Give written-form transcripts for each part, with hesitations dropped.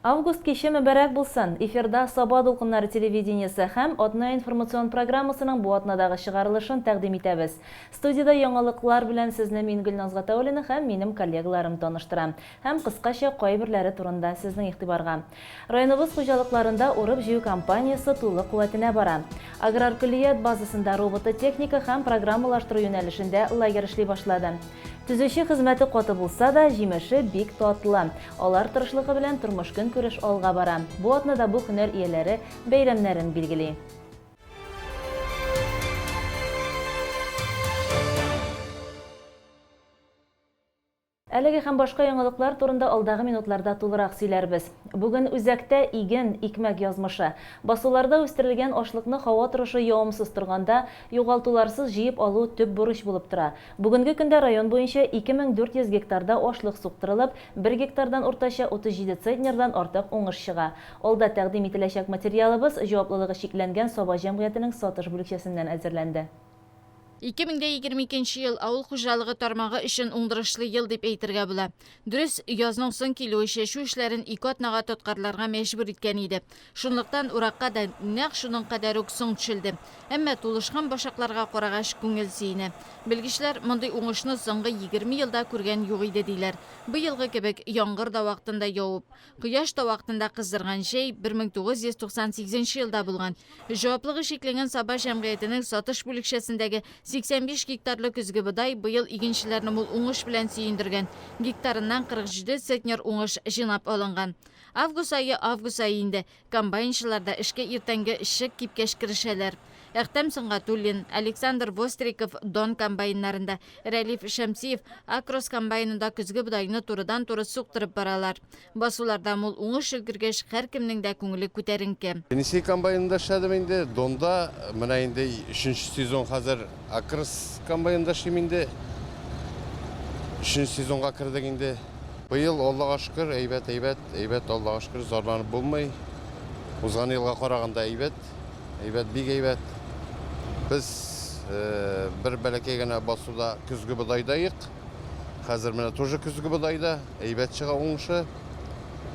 Август киче мөбарәк булсын! Эфирда Саба дулкыннары телевидениесе һәм Атна информацион программасының бу атнадагы чыгарылышын тәкъдим итәбез. Студиядә яңалыклар белән сезне мин Гөлназ Гатауллина һәм минем коллегаларым таныштыра. Һәм кыскача кайберләре турында сезнең игътибарга. Районыбыз хуҗалыкларында урып-җыю кампаниясе тулы куәтенә бара. Аграр көллият базасында робототехника һәм программалаштыру юнәлешендә лагерь эшли башлады. Төзүче хезмәте каты булса да, җимеше бик татлы. Алар тырышлыгы белән тормыш-көнкүреш алга бара. Бу атнада бу һөнәр ияләре бәйрәмнәрен билгели. Әлеге һәм башка яңалыклар турында алдагы минутларда тулырак сөйләрбез. Бүген үзәктә, иген, икмәк язмышы. Басуларда үстерелгән ашлыкны һава торышы явымсыз торганда, югалтуларсыз җыеп алу төп бурыч булып тора. Бүгенге көндә район буенча 2400 гектарда ашлык суктырылып, бер гектардан уртача 37 центнердан артык уңыш чыга. Алда тәкъдим ителәчәк материалыбыз җаваплылыгы чикләнгән Саба җәмгыятенең Сатыш бүлекчәсеннән әзерләнде. 2022 нче ел авыл хуҗалыгы тармагы өчен уңдырышлы ел дип әйтергә була. Дөрес, язның соң килүе чәчү эшләрен ике атнага тоткарларга мәҗбүр иткән иде. Шунлыктан уракка да нәкъ шуның кадәр үк соң төшелде. Әмма тулышкан башакларга карагач, күңел сөенә. Белгечләр мондый уңышны соңгы 20 елда күргән юк иде, диләр. Быелгы кебек яңгыр да вакытында явып, Кояш та вакытында кыздырган җәй 1998 нче елда булган. Җаваплыгы чикләнгән Саба җәмгыятенең сатыш бүлекчәсендәге 85 гектарлы көзге бодай быел игенчеләрне мул уңыш белән сөендергән. Гектарыннан 47 центнер уңыш җыйнап алынган. Август ае август ае инде. Комбайнчылар да эшкә иртәнге чык кипкәч керешәләр. Әхтәм Сөнгатуллин, Александр Востриков Дон комбайннарында, Рәлиф Шәмсиев Акрос комбайнында көзге бодайны турыдан-туры суктырып баралар. Басуларда мул уңыш өлгергәч, һәркемнең дә күңеле күтәренке. Енисей комбайнында эшләдем инде, Донда, менә инде өченче сезон хәзер Акрос комбайнында эшлим инде. Өченче сезонга кердек инде. Быел, Аллага шөкер, әйбәт, әйбәт, әйбәт, Аллага шөкер, зарланып булмый. Узган елга караганда әйбәт, әйбәт, бик әйбәт. Без бер бәләкәй генә басуда көзге бодайдаек. Хәзер менә тоже көзге бодайда, әйбәт чыга уңышы.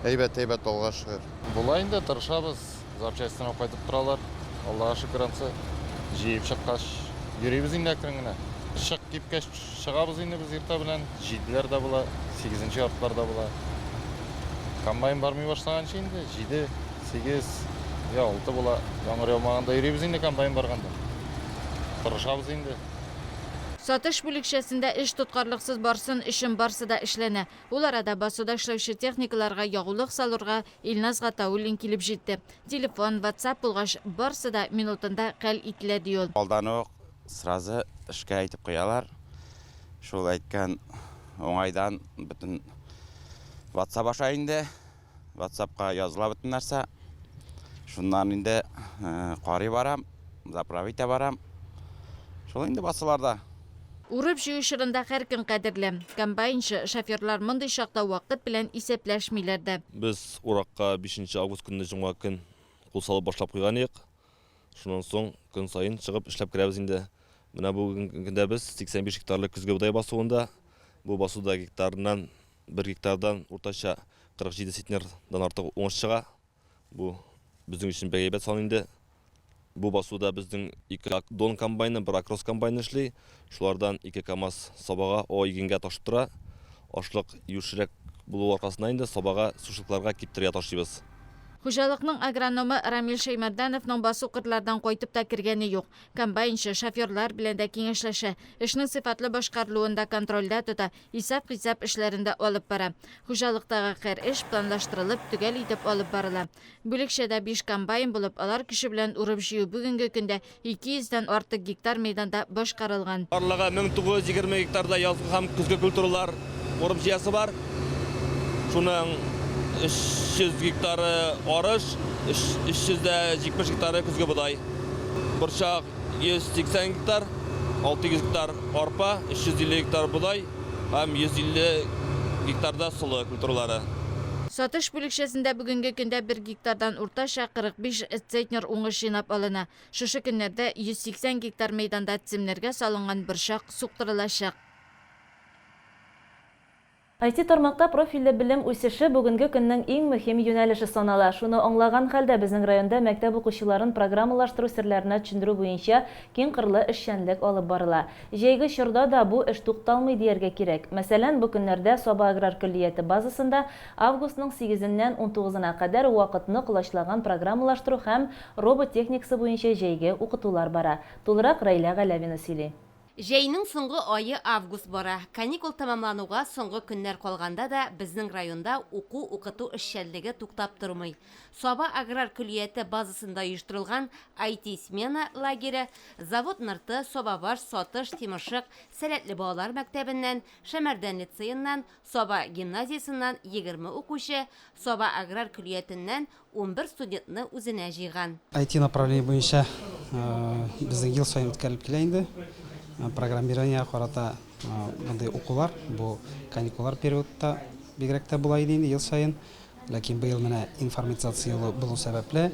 Әйбәт, әйбәт, Аллага шөкер. Була инде, тырышабыз. Запчастьтан алып кайтып торалар. Аллага шөкер, ансы җыеп чыккач, йөрибез инде әкрен генә. Чык кипкәч чыгабыз инде без иртә белән. Җиделәр дә була, сигезенче яртылар да була. Комбайн бармый башлаганчы инде җиде, сигез, я алты була. Яңгыр яумаганда йөрибез инде комбайн барганда. Тырышабыз инде. Сатыш бүлекчәсендә эш тоткарлыксыз барсын өчен барсы да эшләнә. Ул арада басуда эшләүче техникаларга ягулык салырга Илназ Гатауллин килеп җитте. Телефон, ватсап булгач, барсы да минутында хәл ителә, ди ул. Алдан ук сразу эшкә әйтеп куялар. Шул әйткән уңайдан бөтен ватсап аша инде, ватсапка языла бөтен нәрсә. Шуннан инде карый барам, заправить итә барам. Шул инде басуларда. Урып-җыю чорында һәр көн кадерле. Комбайнчы, шоферлар мондый чакта вакыт белән исәпләшмиләр дә. Без уракка бишенче август көнне җомга көн кул салып башлап куйган идек. Шуннан соң көн саен чыгып эшләп керәбез инде. Менә бүгенге көндә без 85 гектарлы көзге бодай басуында. Бу басуда гектарыннан, бер гектардан уртача 47 центнердан артык уңыш чыга. Бу безнең өчен бик әйбәт сан инде. Бу басуда безнең ике Дон комбайны, бер Акрос комбайны эшли. Шулардан ике КАМАЗ Сабага, о игенгә ташып тора. Ашлык юшрәк булу аркасында инде Сабага, сушилкаларга киптерергә ташыйбыз. Хуҗалыкның агрономы Рамил Шәймәрдәновның басу-кырлардан кайтып та кергәне юк. Комбайнчы, шоферлар белән дә киңәшләшә, эшнең сыйфатлы башкарылуын да контрольдә тота, Исәп-хисап эшләрен дә алып бара. Хуҗалыктагы һәр эш планлаштырылып, төгәл итеп алып барыла. Бүлекчәдә биш комбайн булып, алар көче белән урып-җыю бүгенге көндә 200 дән артык гектар мәйданда башкарылган. Барлыгы 1920 гектарда язгы һәм көзге культуралар урып-җыясы бар. Шуның 300 гектары арыш, 370 гектары көзге бодай. Борчак 180 гектар, 600 гектар арпа, 350 гектар бодай һәм 150 гектарда солы культуралары. Сатыш бүлекчәсендә бүгенге көндә бер гектардан уртача 45 центнер уңыш җыйнап алына. Шушы көннәрдә 180 гектар мәйданда теземнәргә салынган борчак суктырылачак. IT тармакта профильле белем үсеше бүгенге көннең иң мөһим юнәлеше санала. Шуны аңлаган хәлдә безнең районда мәктәп укучыларын программалаштыру серләренә төшендерү буенча киңкырлы эшчәнлек алып барыла. Җәйге чорда да бу эш тукталмый дияргә кирәк. Мәсәлән, бу көннәрдә Саба аграр көллияте базасында августның сигезеннән унтугызына кадәр вакытны колачлаган программалаштыру һәм робот техникасы буенча җәйге укытулар бара. Тулырак Рәйлә Галәвина сөйли. Җәйнең соңгы ае август бара. Каникул тәмамлануга соңгы көннәр калганда да безнең районда уку-укыту эшчәнлеге туктап тормый. Саба аграр көллияте базасында оештырылган IT-смена лагере Завод Нырты, Сабабаш, Сатыш, Тимершык, Сәләтле балалар мәктәбеннән, Шәмәрдән лицееннан, Саба гимназиясеннән 20 укучы, Саба аграр көллиятеннән 11 студентны үзенә җыйган. IT направление буенча безнең ел саен үткәрелеп килә инде. Программированиегә карата мондый укулар, бу каникуллар периодта бигрәк тә була иде инде ел саен. Ләкин быел менә информатизация елы булу сәбәпле,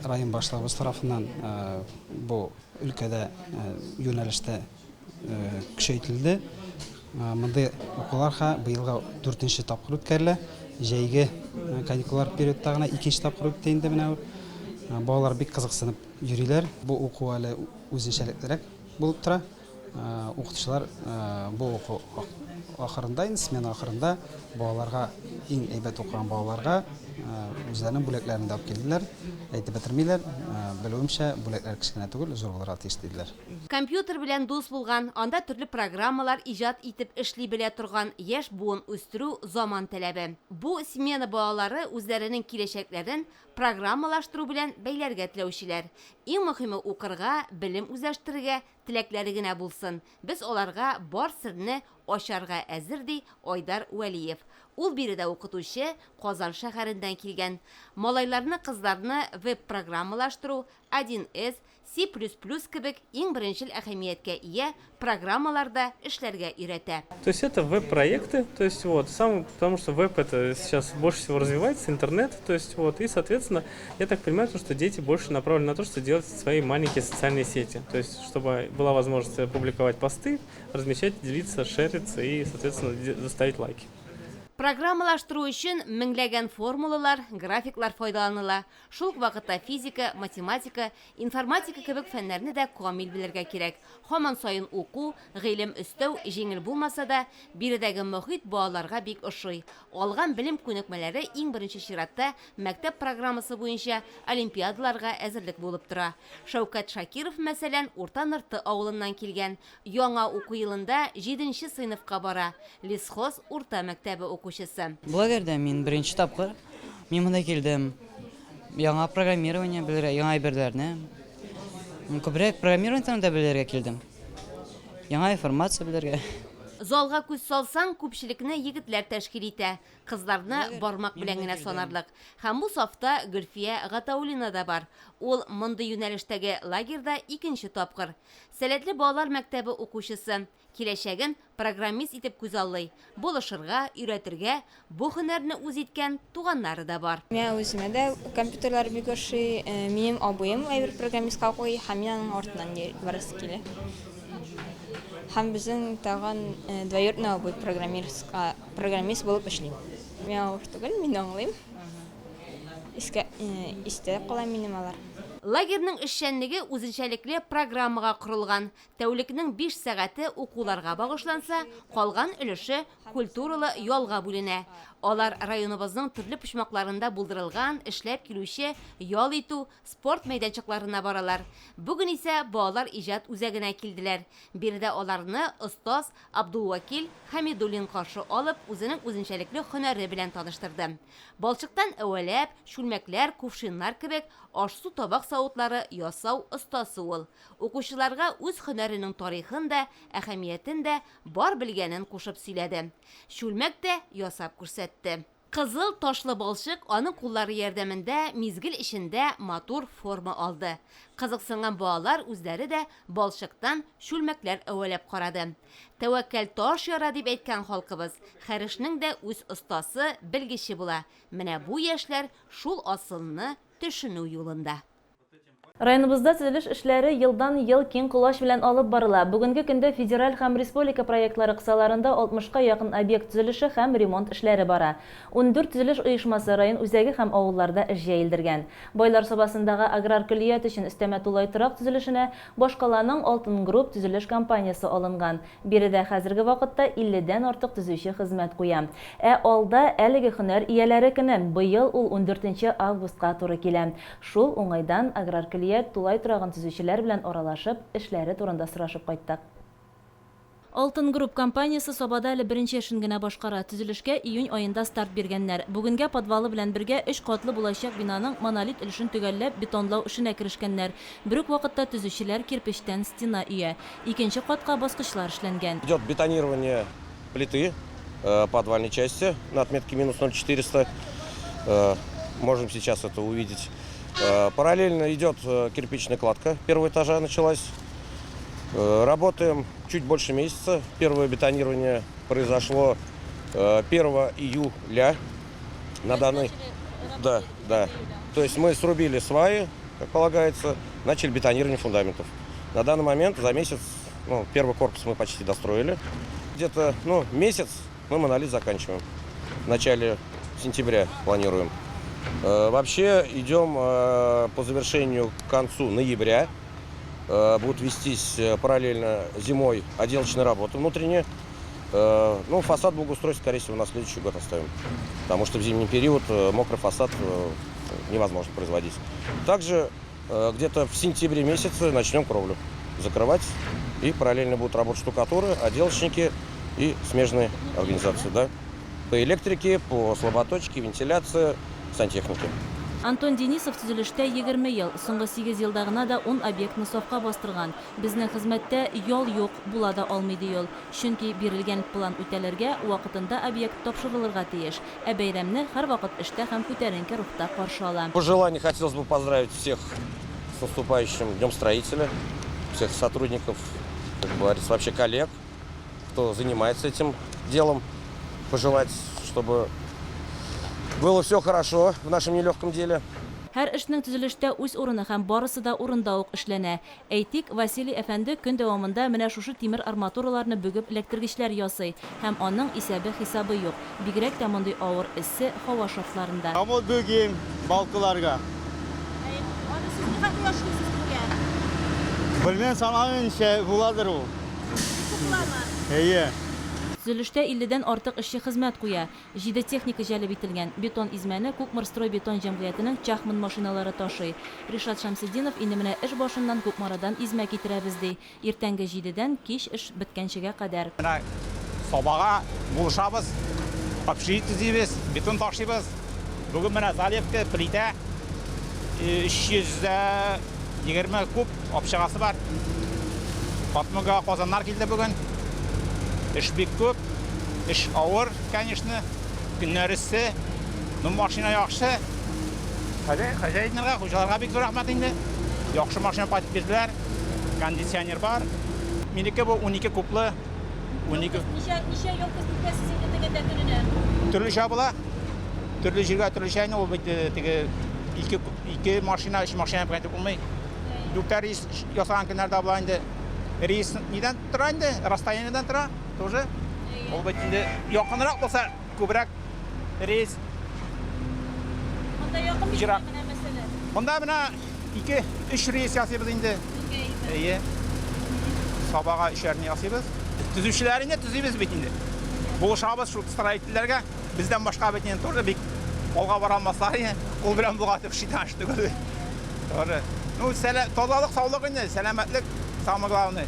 район башлыгыбыз тарафыннан бу өлкәдә юнәлештә көчәйтелде. Мондый укулар ха быелга дүртенче тапкыр үткәрелә. Җәйге каникуллар периодта гына икенче тапкыр үтте инде менә. Балалар бик кызыксынып йөриләр. Бу уку әле үзенчәлеклерәк булып тора. Укытучылар бу уку ахырында, инде смена ахырында балаларга, иң әйбәт укыган балаларга үзләренең бүләкләрен дә алып килделәр. Әйтеп бетермиләр. Белүемчә, бүләкләр кечкенә түгел, зур булырга тиеш диделәр. Компьютер белән дус булган, анда төрле программалар иҗат итеп эшли белә торган яшь буын үстерү заман таләбе. Бу смена балалары үзләренең киләчәкләрен программалаштыру белән бәйләргә теләүчеләр. Иң мөхиме укырга, белем үзләштерергә теләкләре генә булсын. Без аларга бар серне ачарга әзер, ди Айдар Вәлиев. Ул биредә укытучы, Казан шәһәреннән килгән. Малайларны, кызларны веб-программалаштыру, 1С, Си плюс плюс кебек иң беренчел әһәмияткә ия программаларда эшләргә өйрәтә. То есть это веб-проекты, то есть вот, сам, потому что веб это сейчас больше всего развивается, интернет, то есть вот, и, соответственно, я так понимаю, то, что дети больше направлены на то, что делать свои маленькие социальные сети, то есть чтобы была возможность публиковать посты, размещать, делиться, шериться и, соответственно, заставить лайки. Программалаштыру өчен меңләгән формулалар, графиклар файдаланыла. Шул ук вакытта физика, математика, информатика кебек фәннәрне дә камил белергә кирәк. Һаман саен уку, гыйлем өстәү җиңел булмаса да, биредәге мохит балаларга бик ошый. Алган белем-күнекмәләре иң беренче чиратта мәктәп программасы буенча олимпиадаларга әзерлек булып тора. Шәүкәт Шакиров, мәсәлән, Урта Нырты авылыннан килгән. Яңа уку елында җиденче сыйныфка бара, Лесхоз урта мәктәбе укучысы. Бу лагерьда мин беренче тапкыр. Мин монда килдем яңа программирование белергә, яңа әйберләрне. Күбрәк программирование турында белергә килдем. Яңа информация белергә. Залга күз салсаң, күпчелекне егетләр тәшкил итә. Кызларны бармак белән генә санарлык. Һәм бу сафта Гөлфия Гатауллина да бар. Ул мондый юнәлештәге лагерьда икенче тапкыр. Сәләтле балалар мәктәбе укучысы. Киләчәген программист итеп күзаллый. Булышырга, өйрәтергә бу һөнәрне үз иткән туганнары да бар. Миңа үземә дә компьютерлар бик ошый. Минем абыем әйбер программистка укый һәм мин аның артыннан барасы килә. Һәм безнең тагын двоюродный абый программистка, программист булып эшли. Миңа авыр түгел, мин аңлыйм. Искә, истә кала минем алар. Лагерьның эшчәнлеге үзенчәлекле программага корылган. Тәүлекнең биш сәгате укуларга багышланса, калган өлеше культуралы ялга бүленә. Алар районыбызның төрле почмакларында булдырылган, эшләп килүче ял итү, спорт мәйданчыкларына баралар. Бүген исә балалар иҗат үзәгенә килделәр. Биредә аларны остаз Абдулвакил Хәмидуллин каршы алып, үзенең үзенчәлекле һөнәре белән таныштырды. Балчыктан әвәләп, чүлмәкләр, кувшиннар кебек аш-су табак-савытлары ясау остасы ул. Укучыларга үз һөнәренең тарихын да, әһәмиятен дә, бар белгәнен кушып сөйләде. Чүлмәк тә ясап күрсәтте. Кызыл ташлы балчык аның куллары ярдәмендә мизгел эчендә матур форма алды. Кызыксынган балалар үзләре дә балчыктан чүлмәкләр әвәләп карады. Тәвәккәл таш яра дип әйткән халкыбыз. Һәр эшнең дә үз остасы, белгече була. Менә бу яшьләр шул асылны төшенү юлында. Районыбызда төзелеш эшләре елдан-ел киң колач белән алып барыла. Бүгенге көндә федераль һәм республика проектлары кысаларында алтмышка якын объект төзелеше һәм ремонт эшләре бара. 14 төзелеш оешмасы район үзәге һәм авылларда эш җәелдергән. Байлар Сабасындагы аграр көллият өчен өстәмә тулай торак төзелешенә башкаланың Алтын Групп төзелеш компаниясе алынган. Биредә хәзерге вакытта илледән артык төзүче хезмәт куя. Ә алда, әлеге һөнәр ияләре көне. Быел ул ундүртенче августка туры килә. Шул уңайдан аграр көллият тулай торагын төзүчеләр белән аралашып, эшләре турында сорашып кайттык. Алтын Групп компаниясе Сабада әле беренче эшен генә башкара. Төзелешкә июнь аенда старт биргәннәр. Бүгенгә подвалы белән бергә өч катлы булачак бинаның монолит өлешен төгәлләп, бетонлау эшенә керешкәннәр. Бер үк вакытта төзүчеләр кирпечтән стена өя. Икенче катка баскычлар эшләнгән. Идет бетонирование плиты подвальной части на отметке минус 0,400. Можем сейчас это увидеть. Параллельно идет кирпичная кладка первого этажа началась. Работаем чуть больше месяца. Первое бетонирование произошло 1 июля. На данный... Да, да. То есть мы срубили сваи, как полагается, начали бетонирование фундаментов. На данный момент за месяц, ну, первый корпус мы почти достроили. Где-то, ну, месяц мы монолит заканчиваем. В начале сентября планируем. Вообще идем по завершению к концу ноября. Будут вестись параллельно зимой отделочные работы внутренние. Ну, фасад благоустройства, скорее всего, на следующий год оставим. Потому что в зимний период мокрый фасад невозможно производить. Также где-то в сентябре месяце начнем кровлю закрывать. И параллельно будут работать штукатуры, отделочники и смежные организации. Да? По электрике, по слаботочке, вентиляции, сантехнике. Антон Денисов төзелештә 20 ел, соңгы 8 елда гына да 10 объектны сафка бастырган. Безнең хезмәттә ял юк, була да алмый, ди ул. Чөнки бирелгән план үтәлергә, вакытында объект тапшырылырга тиеш. Ә бәйрәмне һәрвакыт эштә һәм күтәренке рухта каршы ала. Пожелание хотелось бы поздравить всех с наступающим Днем строителя, всех сотрудников, как говорится, вообще коллег, кто занимается этим делом. Пожелать, чтобы было все хорошо в нашем нелегком деле. Һәр эшнең төзелештә үз урыны һәм барысы да урында ук эшләнә. Әйтик, Василий әфәнде көн дәвамында менә шушы тимер арматураларны бөгеп эләктергечләр ясый һәм аның исәбе-хисабы юк, бигрәк тә мондый авыр эссе һава шартларында. Камыл бөгим балкыларга. Аны сез нихәтле яшисез көнгә? Белмим, санамыйм ничә буладыр ул. Күп буламы? Әйе. Төзелештә илледән артык эшче хезмәт куя. Җиде техника җәлеп ителгән. Бетон измәне Кукморстройбетон җәмгыятенең Чахман машиналары ташый. Ришат Шәмсетдинов инде менә эш башыннан Кукмарадан измә китерәбез, ди. Иртәнге җидедән кич эш беткәнчегә кадәр. Менә Сабага булышабыз, общежитие төзибез, бетон ташыйбыз. Бүген менә заливка, плитә 320 куб общагасы бар. Подмога казаннар килде бүген. Эш бик күп, эш авыр, конечно. Көннәр эссе, но машина яхшы. Хозяиннарга, хуҗаларга бик зур рәхмәт инде. Яхшы машина кайтып бирделәр. Кондиционер бар. Минеке бу 12 кублы. 12. Ничә, ничә емкость итәсез инде тегендә көненә? Төрлечә була. Төрле җиргә төрлечә инде ул бит э, теге ике, ике машина, өч машина белән әйтеп булмый. Дүртәр рейс ясаган көннәр дә була инде. Рейс нидән тора инде? Расстояниедән тора тоже. Ул бит инде якынрак булса күбрәк рейс. Монда якын бит Ерак. менә мәсәлән. Монда менә ике, өч рейс ясыйбыз инде. Әйе. Сабага өчәрне ясыйбыз. Төзүчеләр инде төзибез бит инде. Булышабыз шул строительләргә. Бездән башка бит инде тоже бик алга бара алмаслар инде. Кул белән болгатып шайтан эш түгел. Тоже. Ну, сәлә, тазалык, саулык инде, сәламәтлек самое главное.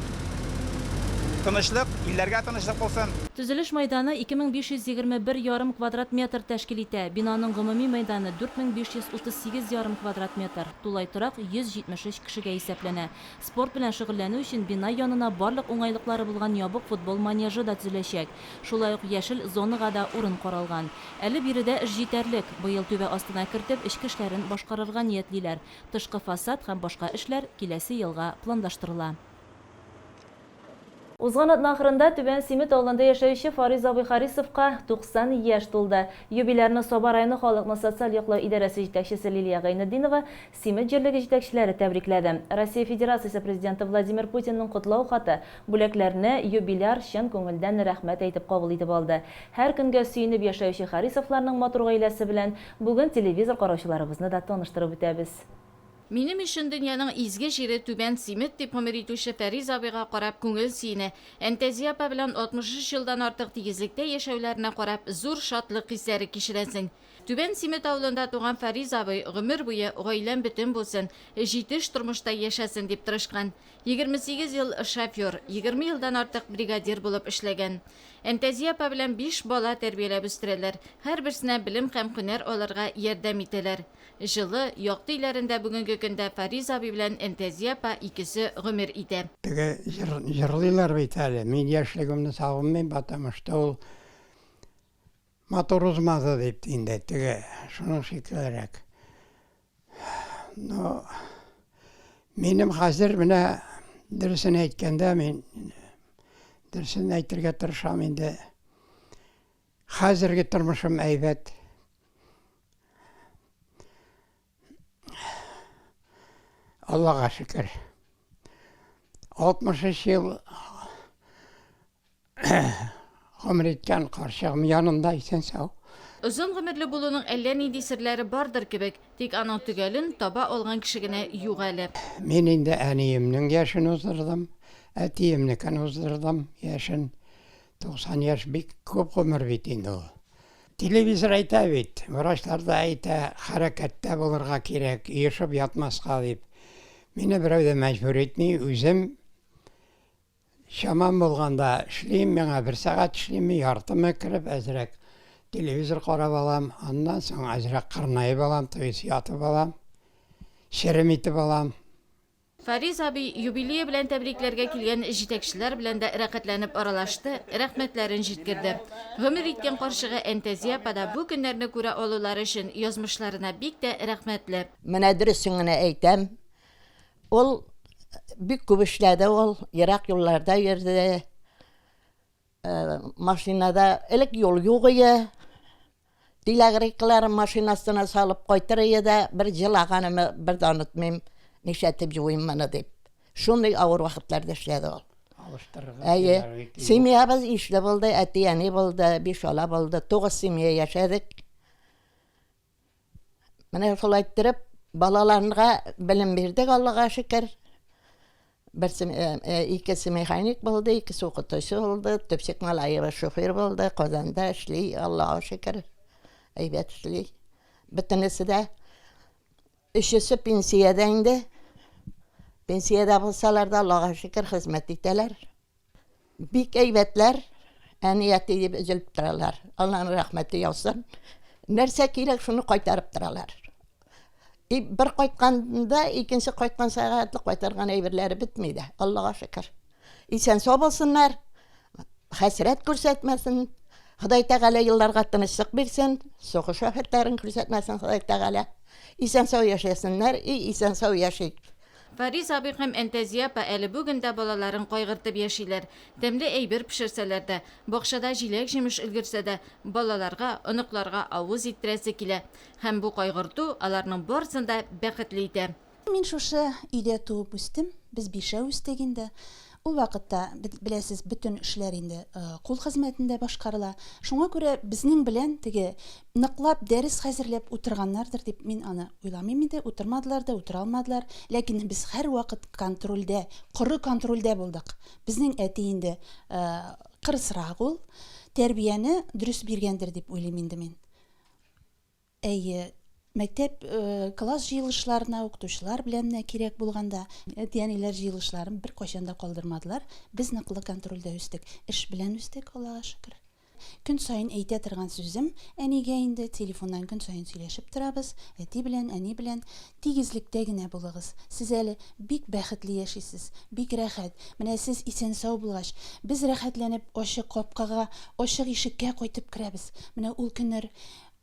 Тынычлык, илләргә тынычлык булсын. Төзелеш мәйданы 2521 ярым квадрат метр тәшкил итә. Бинаның гомуми мәйданы 4538 ярым квадрат метр. Тулай торак 173 кешегә исәпләнә. Спорт белән шөгыльләнү өчен бина янына барлык уңайлыклары булган ябык футбол манежы да төзеләчәк. Шулай ук яшел зонага да урын каралган. Әле биредә эш җитәрлек. Быел түбә астына кертеп, эчке эшләрен башкарырга ниятлиләр. Тышкы фасад һәм башка эшләр киләсе елга планлаштырыла. Узган атна ахырында Түбән Симет авылында яшәүче Фариз абый Харисовка 90 яшь тулды. Юбилярны Саба районы халыкны социаль яклау идарәсе җитәкчесе Лилия Гайнетдинова, Симет җирлеге җитәкчеләре тәбрикләде. Россия Федерациясе Президенты Владимир Путинның котлау хаты, бүләкләрне юбиляр чын күңелдән рәхмәт әйтеп кабул итеп алды. Һәр көнгә сөенеп яшәүче Харисовларның матур гаиләсе белән бүген телевизор караучыларыбызны да таныштырып үтәбез. Минем өчен дөньяның изге җире Түбән Симет, дип гомер итүче Фәриз абыйга карап күңел сөенә. Әнтәзия апа белән 63 елдан артык тигезлектә яшәүләренә карап зур шатлык хисләре кичерәсең. Түбән Симет авылында туган Фәриз абый гомер буе гаиләм бөтен булсын, җитеш тормышта яшәсен дип тырышкан. 28 ел шофер, 20 елдан артык бригадир булып эшләгән. Әнтәзия апа белән биш бала тәрбияләп үстерәләр, һәрберсенә белем һәм һөнәр алырга ярдәм итәләр. Җылы, якты өйләрендә бүгенге көндә Фариз абый белән Әнтәзия апа икесе гомер итә. Теге җыр җырлыйлар бит әле, мин яшьлегемне сагынмыйм, потому что ул матур узмады дип инде, теге шуның шикеллерәк. Но минем хәзер менә дөресен әйткәндә, мин дөресен әйтергә тырышам инде. Хәзерге тормышым әйбәт. Аллага шөкер. 63 ел гомер иткән карчыгым янында исән сау. Озын гомерле булуның әллә нинди серләре бардыр кебек, тик аның төгәлен таба алган кеше генә юк әле. Мин инде әниемнең яшен уздырдым, әтиемнекен уздырдым яшен. 90 яшь бик күп гомер бит инде ул. Телевизор әйтә бит, врачлар да әйтә, хәрәкәттә булырга кирәк, оешып ятмаска дип. Мине берәү дә мәҗбүр итми, үзем чамам булганда эшлим, миңа бер сәгать эшлиме, яртымы кереп, әзрәк телевизор карап алам, аннан соң әзрәк кырынаеп алам, то есть ятып алам, черем итеп алам. Фариз абый юбилее белән тәбрикләргә килгән җитәкчеләр белән дә рәхәтләнеп аралашты, рәхмәтләрен җиткерде. Гомер иткән карчыгы Әнтәзия апа да бу көннәрне күрә алулары өчен язмышларына бик тә рәхмәтле. Менә дөресен генә әйтәм, ул бик күп эшләде ул, ерак юлларда йөрде, Машинада элек юл юк ие. Телогрейкаларын машина астына салып кайтыр ие дә, бер җылаганымы бер дә онытмыйм, нишләтеп җуыйм моны дип. Шундый авыр вакытларда эшләде ул. Алыштырырга Әйе. Семьябыз ишле булды, әти-әни булды, биш бала булды, тугыз семья яшәдек. Менә шулай иттереп, балаларга белем бирдек, Аллага шөкер. Берсе, э, э, икесе механик булды, икесе укытучы булды, төпчек малаебыз шофер булды, Казанда эшли, Аллага шөкер, әйбәт эшли. Бөтенесе дә өчесе пенсиядә инде. Пенсиядә булсалар да, Аллага шөкер, хезмәт итәләр. Бик әйбәтләр, әни әти дип өзелеп торалар. Алланың рәхмәте яусын. Нәрсә кирәк, шуны кайтарып торалар. И бер кайтканда, икенче кайткан сәгатьле кайтарган әйберләре бетми дә. Аллага шөкер. Исән сау булсыннар, хәсрәт күрсәтмәсен. Ходай Тәгалә елларга тынычлык бирсен, сугыш афәтләрен күрсәтмәсен Ходай Тәгалә. Исән сау яшәсеннәр, и исән сау яшик. Фариз абый һәм Әнтәзия апа әле бүген дә балаларын кайгыртып яшиләр. Тәмле әйбер пешерсәләр дә, бакчада җиләк-җимеш өлгерсә дә, балаларга, оныкларга авыз иттерәсе килә. Һәм бу кайгырту аларның барысын да бәхетле итә. Мин шушы өйдә туып үстем. Без бишәү үстек инде. Ул вакытта, беләсез, бөтен эшләр инде кул хезмәтендә башкарыла. Шуңа күрә безнең белән теге ныклап дәрес хәзерләп утырганнардыр дип мин аны уйламыйм инде. Утырмадылар да, утыра алмадылар. Ләкин без һәрвакыт контрольдә, коры контрольдә булдык. Безнең әти инде кырысрак ул. Тәрбияне дөрес биргәндер дип уйлыйм инде мин. Әйе, мәктәп класс җыелышларына укытучылар белән менә кирәк булганда, әти-әниләр җыелышларын беркайчан да калдырмадылар. Без ныклы контрольдә үстек. Эш белән үстек, Аллага шөкер. Көн саен әйтә торган сүзем әнигә инде, телефоннан көн саен сөйләшеп торабыз, әти белән, әни белән, тигезлектә генә булыгыз. Сез әле бик бәхетле яшисез, бик рәхәт. Менә сез исән-сау булгач, без рәхәтләнеп ачык капкага, ачык ишеккә кайтып керәбез. Менә ул көннәр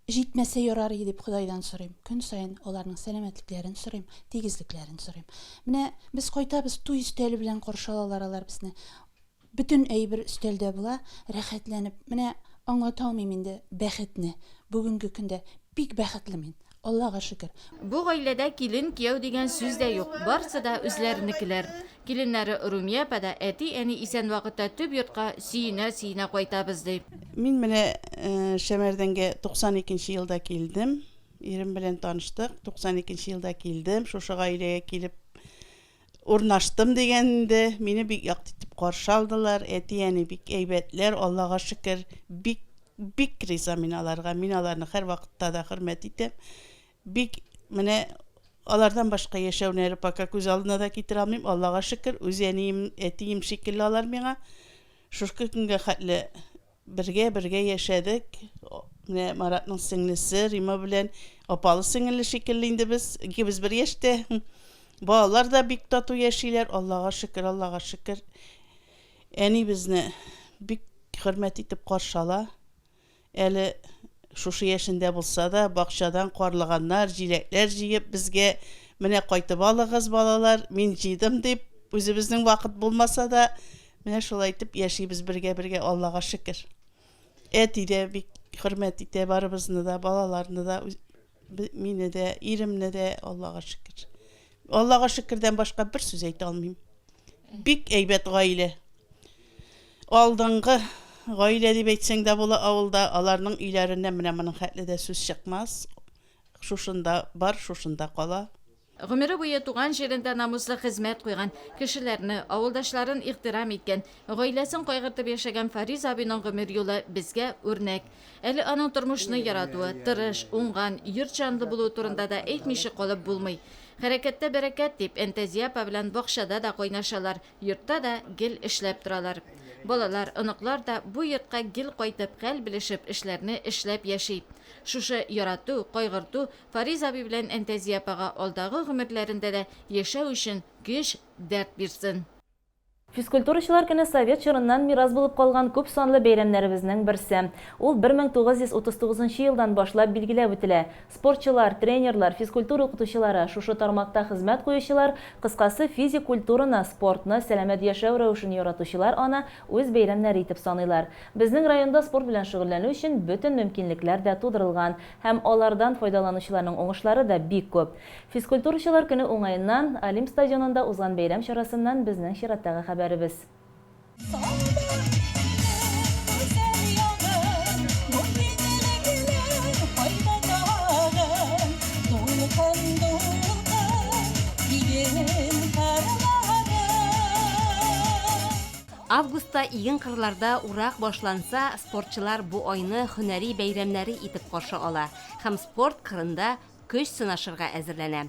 Җитмәсә ярар иде дип Ходайдан сорыйм. Көн саен аларның сәламәтлекләрен сорыйм, тигезлекләрен сорыйм. Менә без кайтабыз, туй өстәле белән каршы алалар алар безне. Бөтен әйбер өстәлдә була, рәхәтләнеп. Менә аңлата алмыйм инде бәхетне. Бүгенге көндә бик бәхетле мин, Аллага шөкер. Бу гаиләдә килен-кияү дигән сүз дә юк, барсы да үзләренекеләр. Киленнәре Румия апа да әти-әни исән вакытта төп йортка сөенә-сөенә кайтабыз, ди. Мин менә Шәмәрдәнгә 92 нче елда килдем. Ирем белән таныштык, 92 нче елда килдем. Шушы гаиләгә килеп Урнаштым дигән инде, мине бик якты итеп каршы алдылар, әти-әни бик әйбәтләр, Аллага шөкер, бик, бик риза мин аларга, мин аларны һәрвакытта да хөрмәт итәм. Бик менә алардан башка яшәүне әле пока күз алдына да китерә алмыйм, Аллага шөкер, үз әнием, әтием шикелле алар миңа. Шушы көнгә хәтле Бергә-бергә яшәдек. Менә Маратның сеңлесе Рима белән апалы-сеңелле шикелле инде без. Икебез бер яшьтә. Балалар да бик тату яшиләр. Аллага шөкер, Аллага шөкер. Әни безне бик хөрмәт итеп каршы ала. Әле шушы яшендә булса да, бакчадан карлыганнар, җиләкләр җыеп безгә, менә кайтып алыгыз, балалар, мин җыйдым дип, үзебезнең вакыт булмаса да, Менә шулай итеп яшибез бергә-бергә, Аллага шөкер. Әти дә бик хөрмәт итә барыбызны да, балаларны да, мине дә, иремне дә, Аллага шөкер. Аллага шөкердән башка бер сүз әйтә алмыйм. Бик әйбәт гаилә. Алдынгы гаилә дип әйтсәң дә була авылда, аларның өйләреннән менә моның хәтле дә сүз чыкмас. Шушында бар, шушында кала. Гомере буе туган җирендә намуслы хезмәт куйган, кешеләрне, авылдашларын ихтирам иткән, гаиләсен кайгыртып яшәгән Фариз абыйның гомер юлы безгә үрнәк. Әле аның тормышны яратуы, тырыш, уңган, йорт җанлы булуы турында да әйтмичә калып булмый. Хәрәкәттә бәрәкәт, дип, Әнтәзия апа белән бакчада да кайнашалар, йортта да гел эшләп торалар. Балалар, оныклар да бу йортка гел кайтып, хәл белешеп, эшләрне эшләп яши. Шушы ярату, кайгырту Фариз абый белән Әнтәзия апага алдагы гомерләрендә дә яшәү өчен көч, дәрт бирсен. Физкультурачылар көне совет чорыннан мирас булып калган күп санлы бәйрәмнәребезнең берсе. Ул 1939 нчы елдан башлап билгеләп үтелә. Спортчылар, тренерлар, физкультура укытучылары, шушы тармакта хезмәт куючылар, кыскасы, физик культураны, спортны, сәламәт яшәү рәвешен яратучылар аны үз бәйрәмнәре итеп саныйлар. Безнең районда спорт белән шөгыльләнү өчен бөтен мөмкинлекләр дә тудырылган. Һәм алардан файдаланучыларның уңышлары да бик күп. Физкультурачылар көне уңаеннан, Олимп стадионында узган бәйрәм чарасыннан безнең чираттагы хәбәребез. Августта иген кырларда урак башланса, спортчылар бу айны һөнәри бәйрәмнәре итеп каршы ала һәм спорт кырында көч сынашырга әзерләнә.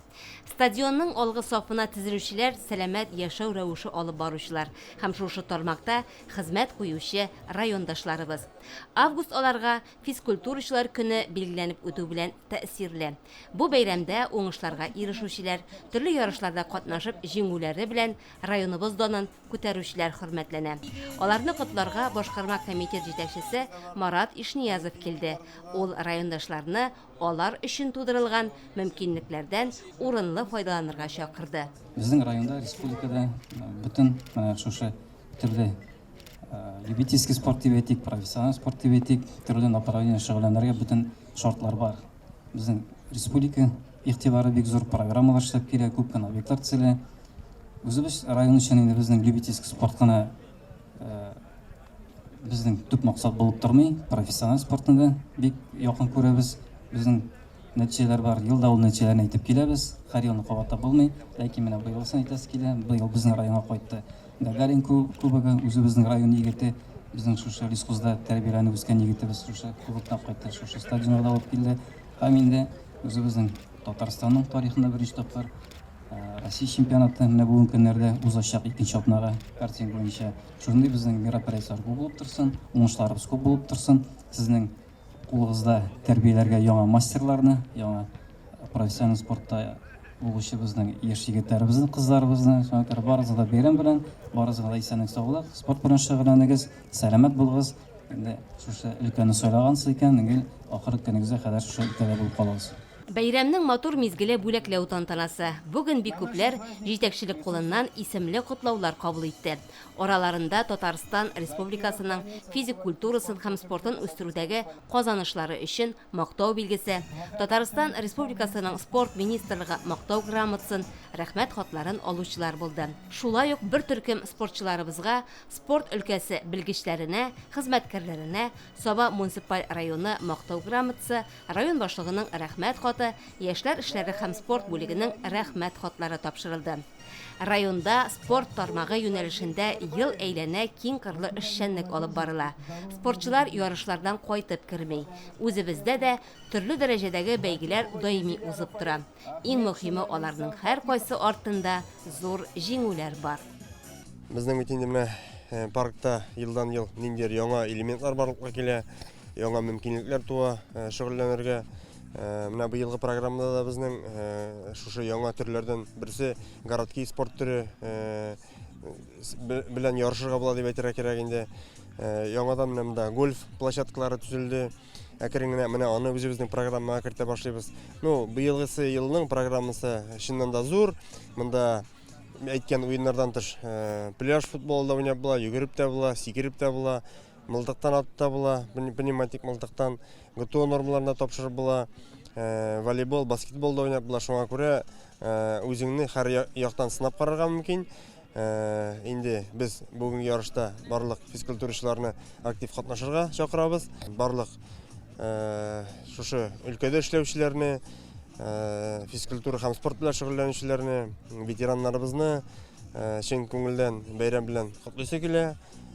Стадионның алгы сафына тезелүчеләр сәламәт яшәү рәвеше алып баручылар һәм шушы тармакта хезмәт куючы райондашларыбыз. Август аларга физкультурачылар көне билгеләнеп үтү белән тәэсирле. Бу бәйрәмдә уңышларга ирешүчеләр, төрле ярышларда катнашып җиңүләре белән районыбыз данын күтәрүчеләр хөрмәтләнә. Аларны котларга башкарма комитет җитәкчесе Марат Ишниязов килде. Ул райондашларны алар өчен тудырылган мөмкинлекләрдән урынлы файдаланырга чакырды. Безнең районда, республикада бөтен менә шушы төрле любительский спорт дип әйтик, профессиональ спорт дип әйтик, төрле направление шөгыльләнергә бөтен шартлар бар. Безнең республика игътибары бик зур, программалар эшләп килә, күп кенә объектлар төзелә. Үзебез район өчен инде безнең любительский спорт кына э, безнең төп максат булып тормый. Профессиональ спортны да бик якын күрәбез. Безнең нәтиҗәләр бар. Елда ул нәтиҗәләрне әйтеп киләбез. Һәр елны кабатлап булмый. Ләкин менә быелгысын әйтәсе килә. Быел безнең районга кайтты Гагарин кубогы, үзебезнең район егете, безнең шушы лесхозда тәрбияләнеп үскән егетебез шушы кубокны алып кайтты, шушы стадионга да алып килде. Һәм инде үзебезнең Татарстанның тарихында беренче тапкыр Россия чемпионаты менә бүгенге көннәрдә узачак икенче атнага картинг буенча. Шундый безнең мероприятиеләр күп булып торсын, уңышларыбыз күп булып торсын. Сезнең кулыгызда тәрбияләргә яңа мастерларны, яңа профессиональ спортта булучы безнең яшь егетләребезне, кызларыбызны. Шуңа күрә барыгызга да бәйрәм белән, барыгызга да исәнлек, саулык, спорт белән шөгыльләнегез, сәламәт булыгыз. Инде шушы өлкәне сайлагансыз икән, гел ахыргы көнегезгә кадәр шушы өлкәдә булып калыгыз. Бәйрәмнең матур мизгеле бүләкләү тантанасы. Бүген бик күпләр җитәкчелек кулыннан исемле котлаулар кабул итте. Араларында Татарстан Республикасының физик культурасын һәм спортын үстерүдәге казанышлары өчен Мактау билгесе, Татарстан Республикасының Спорт министрлыгы Мактау грамотасын, Рәхмәт хатларын алучылар булды. Шулай ук бер төркем спортчыларыбызга, спорт өлкәсе белгечләренә, хезмәткәрләренә Саба муниципаль районы Мактау грамотасы, район башлыгының Рәхмәт хаты, яшьләр эшләре һәм спорт бүлегенең Рәхмәт хатлары тапшырылды. Районда спорт тармагы юнәлешендә ел әйләнә киң кырлы эшчәнлек алып барыла. Спортчылар ярышлардан кайтып керми. Үзебездә дә төрле дәрәҗәдәге бәйгеләр даими узып тора. Иң мөхиме аларның һәркайсы артында зур җиңүләр бар. Безнең бит инде менә паркта елдан-ел ниндидер яңа элементлар барлыкка килә, яңа мөмкинлекләр туа шөгыльләнергә. Менә быелгы программада да безнең шушы яңа төрләрдән берсе городки спорт төре белән ярышырга була дип әйтергә кирәк инде. Яңадан менә монда гольф площадкалары төзелде. Әкрен генә менә аны үзебезнең программага кертә башлыйбыз. Ну, быелгысы елның программасы чыннан да зур. Монда әйткән уеннардан тыш пляж футболы да уйнап була, йөгереп тә була, сикереп тә була. Мылтыктан атып та була, пневматик мылтыктан ГТО нормаларына тапшырып була. Волейбол, баскетбол да уйнап була. Шуңа күрә үзеңне һәр яктан сынап карарга мөмкин. Инде без бүгенге ярышта барлык физкультурачыларны актив катнашырга чакырабыз. Барлык шушы өлкәдә эшләүчеләрне, физкультура һәм спорт белән шөгыльләнүчеләрне, ветераннарыбызны чын күңелдән бәйрәм белән котлыйсы килә.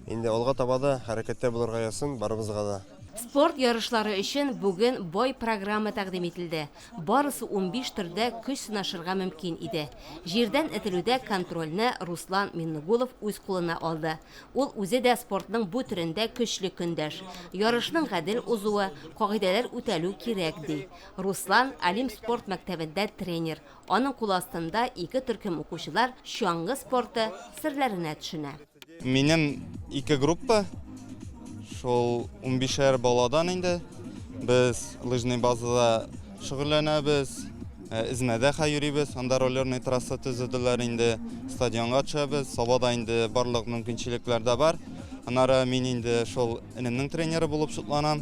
Инде алга таба да хәрәкәттә булырга язсын барыбызга да. Спорт ярышлары өчен бүген бай программа тәкъдим ителде. Барысы 15 төрдә көч сынашырга мөмкин иде. Җирдән этелүдә контрольне Руслан Миннегулов үз кулына алды. Ул үзе дә спортның бу төрендә көчле көндәш. Ярышның гадел узуы, кагыйдәләр үтәлү кирәк, ди. Руслан, Олимп спорт мәктәбендә тренер. Аның кул астында ике төркем укучылар чаңгы спорты серләренә төшенә. Минем ике группа, шул унбишәр баладан инде. Без лыжный базада шөгыльләнәбез, Эзмәдә хә йөрибез, анда роллерный трасса төзеделәр инде, стадионга төшәбез, Сабада инде барлык мөмкинчелекләр дә бар. Аннары мин инде шул энемнең тренеры булып шутланам.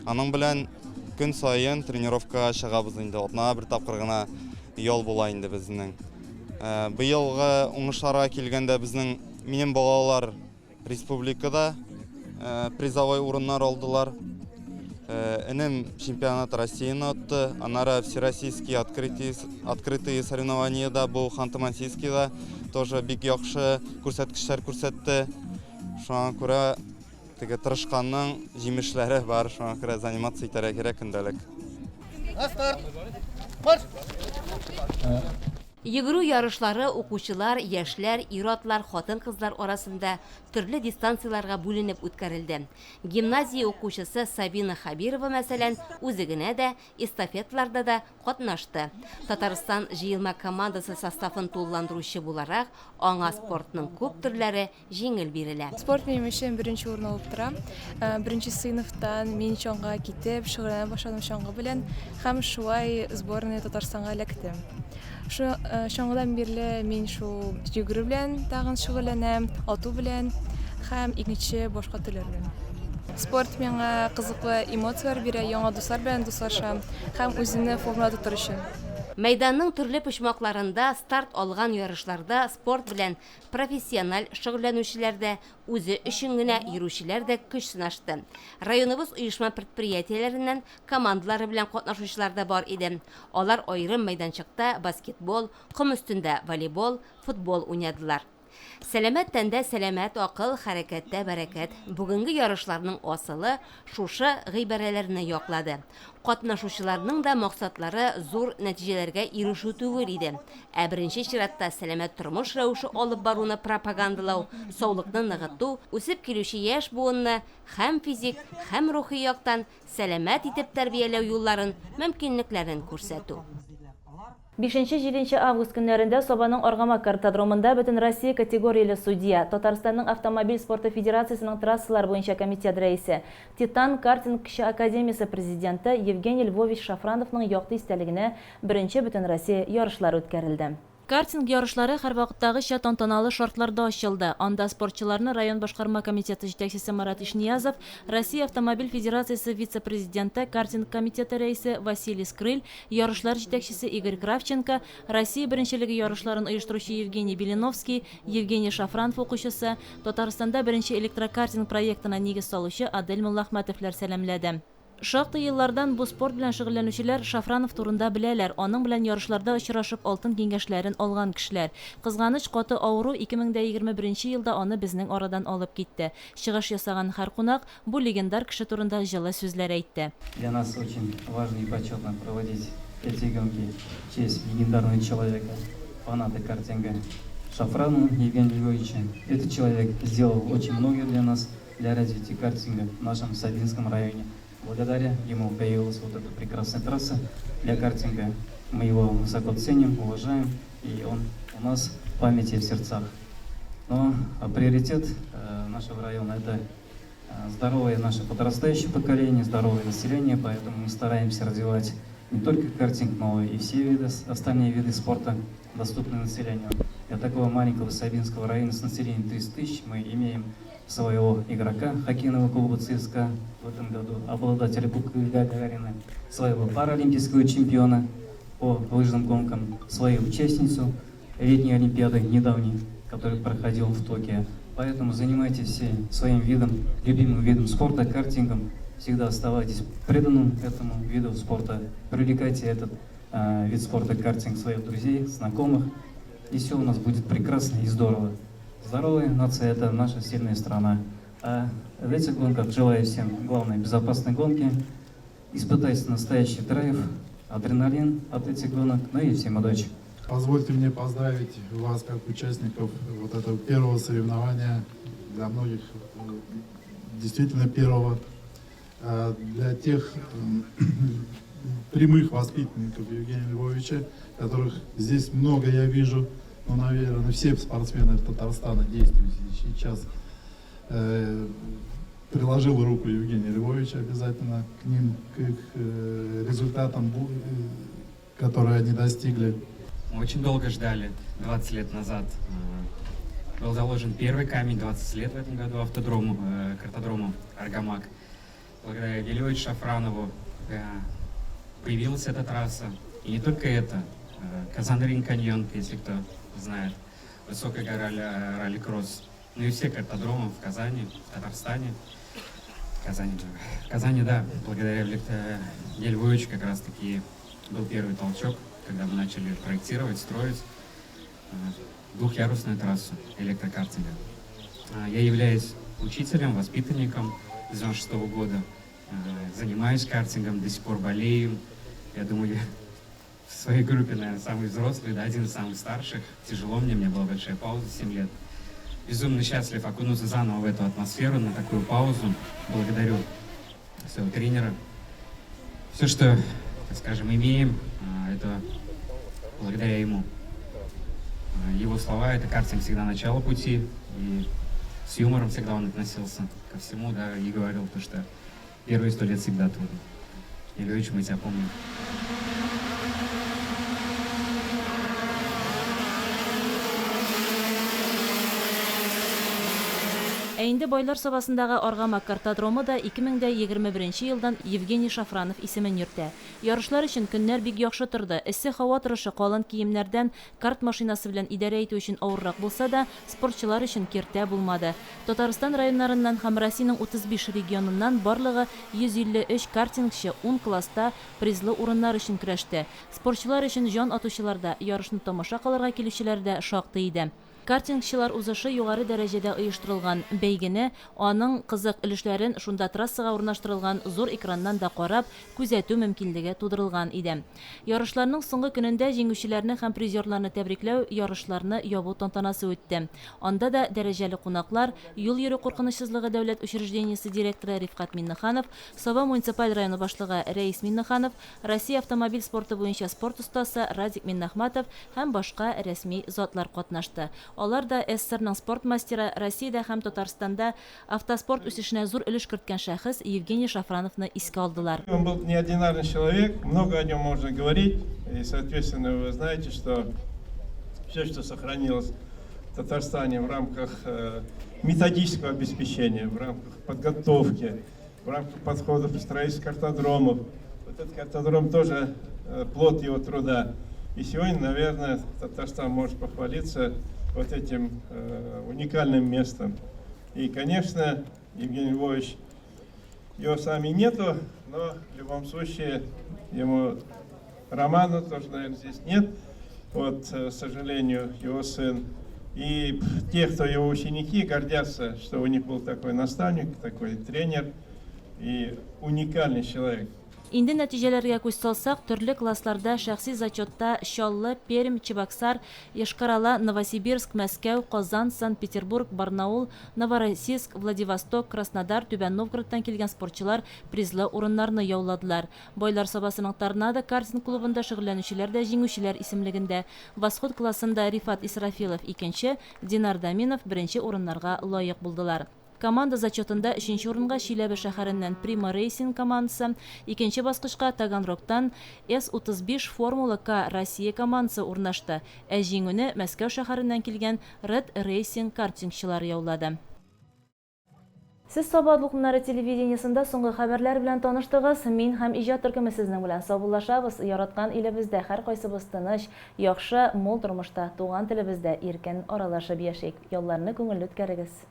Аның белән көн саен тренировкага чыгабыз инде, атнага бер тапкыр гына ял була инде безнең. Быелгы уңышларга килгәндә, безнең минем балалар республикада призовой урыннар алдылар. Энем чемпионат Россияны отты. Аннары всероссийский открытие, открытые соревнованиеда бу Ханты-Мансийскийда тоже бик яхшы күрсәткечләр күрсәтте. Шуңа күрә Теге тырышканның җимешләре бар, шуңа күрә заниматься итәргә кирәк көндәлек. На старт! Марш! Йөгерү ярышлары укучылар, яшьләр, ир-атлар, хатын-кызлар арасында төрле дистанцияләргә бүленеп үткәрелде. Гимназия укучысы Сабина Хәбирова, мәсәлән, үзе генә дә, эстафеталарда да катнашты. Татарстан җыелма командасы составын тулыландыручы буларак, аңа спортның күп төрләре җиңел бирелә. Спорт минем өчен беренче урын алып тора. Беренче сыйныфтан мин чаңгыга китеп, шөгыльләнә башладым чаңгы белән һәм шулай сборная Татарстанга эләктем. Шу чаңгыдан бирле мин шул йөгерү белән тагын шөгыльләнәм, ату белән һәм икенче башка төрләр белән. Спорт миңа кызыклы эмоцияләр бирә, яңа дуслар белән дуслашам һәм үземне формада тотыр өчен. Мәйданның төрле почмакларында старт алган ярышларда спорт белән Профессиональ шөгыльләнүчеләр дә, үзе өчен генә йөрүчеләр дә көч сынашты. Районыбыз оешма-предприятиеләреннән командалары белән катнашучылар да бар иде. Алар аерым мәйданчыкта баскетбол, ком өстендә волейбол, футбол уйнадылар. Сәламәт тәндә сәламәт акыл, хәрәкәттә бәрәкәт. Бүгенге ярышларның асылы шушы гыйбарәләрне яклады. Катнашучыларның да максатлары зур нәтиҗәләргә ирешү түгел иде, ә беренче чиратта сәламәт тормыш рәвеше алып баруны пропагандалау, саулыкны ныгыту, үсеп килүче яшь буынны һәм физик, һәм рухи яктан сәламәт итеп тәрбияләү юлларын, мөмкинлекләрен күрсәтү. Бишенче-җиденче август көннәрендә Сабаның Аргамак картодромында Бөтенроссия категорияле судья, Татарстанның Автомобиль спорты федерациясенең трассалар буенча комитет рәисе, Титан картинг кече академиясе президенты Евгений Львович Шафрановның якты истәлегенә беренче Бөтенроссия ярышлары үткәрелде. Картинг ярышлары һәрвакыттагыча тантаналы шартларда ачылды. Анда спортчыларны район башкарма комитеты җитәкчесе Марат Ишниязов, Россия Автомобиль федерациясе вице-президенты, картинг комитеты рәисе Василий Скрыль, ярышлар җитәкчесе Игорь Кравченко, Россия беренчелеге ярышларын оештыручы Евгений Беленовский, Евгений Шафранов укучысы, Татарстанда беренче электрокартинг проектына нигез салучы Адель Муллахмәтовлар сәламләде. Шактый еллардан бу спорт белән шөгыльләнүчеләр Шафранов турында беләләр, аның белән ярышларда очрашып алтын киңәшләрен алган кешеләр. Кызганыч, каты авыру 2021 елда аны безнең арадан алып китте. Чыгыш ясаган һәр кунак бу легендар кеше турында җылы сүзләр әйтте. Для нас очень важно и почетно проводить эти гонки в честь легендарного человека, фаната картинга Шафранова Евгения Львовича. Этот человек сделал очень многое для нас, для развития картинга в нашем Сабинском районе. Благодаря ему появилась вот эта прекрасная трасса для картинга. Мы его высоко ценим, уважаем, и он у нас в памяти и в сердцах. Но приоритет нашего района – это здоровое наше подрастающее поколение, здоровое население, поэтому мы стараемся развивать не только картинг, но и все виды, остальные виды спорта, доступные населению. Для такого маленького Сабинского района с населением 30 тысяч мы имеем своего игрока хоккейного клуба ЦСКА в этом году, обладателя Кубка Гагарина, своего паралимпийского чемпиона по лыжным гонкам, свою участницу летней Олимпиады недавней, которая проходила в Токио. Поэтому занимайтесь все своим видом, любимым видом спорта, картингом. Всегда оставайтесь преданным этому виду спорта. Привлекайте этот вид спорта картинг своих друзей, знакомых. И все у нас будет прекрасно и здорово. Здоровая нация – это наша сильная страна. А в этих гонках желаю всем, главное, безопасной гонки, испытать настоящий драйв, адреналин от этих гонок, ну и всем удачи. Позвольте мне поздравить вас, как участников вот этого первого соревнования, для многих действительно первого, для тех прямых воспитанников Евгения Львовича, которых здесь много я вижу, ну, наверное, все спортсмены Татарстана, действующие сейчас, приложил руку Евгения Львовича обязательно к ним, к их результатам, которые они достигли. Мы очень долго ждали, 20 лет назад. Был заложен первый камень, 20 лет в этом году автодрому, картодрому Аргамак. Благодаря Евгению Шафранову появилась эта трасса. И не только это. Казан-Ринг каньон, если кто знает, Высокая гора ралли-кросс. Ну и все картодромы в Казани, в Татарстане. Казани, в Казани, да, благодаря Евгению Львовичу как раз-таки был первый толчок, когда мы начали проектировать, строить двухъярусную трассу электрокартинга. Я являюсь учителем, воспитанником с 96 года, занимаюсь картингом, до сих пор болею. Я думаю, я в своей группе, наверное, самый взрослый, да, один из самых старших. Тяжело мне, у меня была большая пауза, 7 лет. Безумно счастлив окунуться заново в эту атмосферу, на такую паузу. Благодарю своего тренера. Все, что, так скажем, имеем, это благодаря ему. Его слова — это картинг всегда начало пути, и с юмором всегда он относился ко всему, да, и говорил то, что первые 100 лет всегда трудно. Ильич, мы тебя помним. Ә инде Байлар Сабасындагы Аргамак картодромы да 2021 елдан Евгений Шафранов исемен йөртә. Ярышлар өчен көннәр бик яхшы торды. Эссе һава торышы калын киемнәрдән карт машинасы белән идарә итү өчен авыррак булса да, спортчылар өчен киртә булмады. Татарстан районнарыннан һәм Россиянең 35 регионыннан барлыгы 153 картингчы ун класста призлы урыннар өчен көрәште. Спортчылар өчен җан атучылар да, ярышны тамаша кылырга килүчеләр дә шактый иде. Картингчылар узышы югары дәрәҗәдә оештырылган. Бәйгене, аның кызык өлешләрен шунда трассага урнаштырылган зур экраннан да карап, күзәтү мөмкинлеге тудырылган иде. Ярышларның соңгы көнендә җиңүчеләрне һәм призерларны тәбрикләү, ярышларны ябу тантанасы үтте. Анда да дәрәҗәле кунаклар, Юл йөрү куркынычсызлыгы дәүләт учреждениесе директоры Рифкать Миннеханов, Саба муниципаль районы башлыгы Рәис Миннеханов, Россия автомобиль спорты буенча спорт остасы Радик Миннәхмәтов һәм башка рәсми затлар катнашты. Алар да СССРның спорт мастеры, Россиядә һәм Татарстанда автоспорт үсешенә зур өлеш керткән шәхес Евгений Шафрановны искә алдылар. Он был неординарный человек, много о нем можно говорить, и, соответственно, вы знаете, что все, что сохранилось в Татарстане в рамках э, методического обеспечения, в рамках подготовки, в рамках подходов к строительству картодромов. Вот этот картодром тоже э, плод его труда. И сегодня, наверное, Татарстан может похвалиться вот этим э, уникальным местом. И, конечно, Евгений Львович, его с нами нету, но в любом случае ему Романа тоже, наверное, здесь нет. Вот, э, к сожалению, его сын. И те, кто его ученики, гордятся, что у них был такой наставник, такой тренер и уникальный человек. Инде нәтиҗәләргә күз салсак, төрле классларда шәхси зачетта Чаллы, Пермь, Чебоксар, Йошкар-Ола, Новосибирск, Мәскәү, Казан, Санкт-Петербург, Барнаул, Новороссийск, Владивосток, Краснодар, Түбән Новгородтан килгән спортчылар призлы урыннарны яуладылар. Байлар Сабасының Торнадо картинг клубында шөгыльләнүчеләр дә җиңүчеләр исемлегендә. Восход классында Рифат Исрафилов, икенче, Динар Даминов беренче урыннарга лаек булдылар. Команда зачетында өченче урынга Чиләбе шәһәреннән Прима Рейсинг командасы, икенче баскычка Таганрогтан С-35 Формула К Россия командасы урнашты, ә җиңүне Мәскәү шәһәреннән килгән Red Racing картингчылары яулады. Сез Саба дулкыннары телевидениесендә соңгы хәбәрләр белән таныштыгыз. Мин һәм иҗат төркеме сезнең белән саубуллашабыз. Яраткан илебездә һәркайсыбыз тыныч, яхшы, мул тормышта, туган телебездә иркен аралашып яшик. Ялларны күңелле үткәрегез!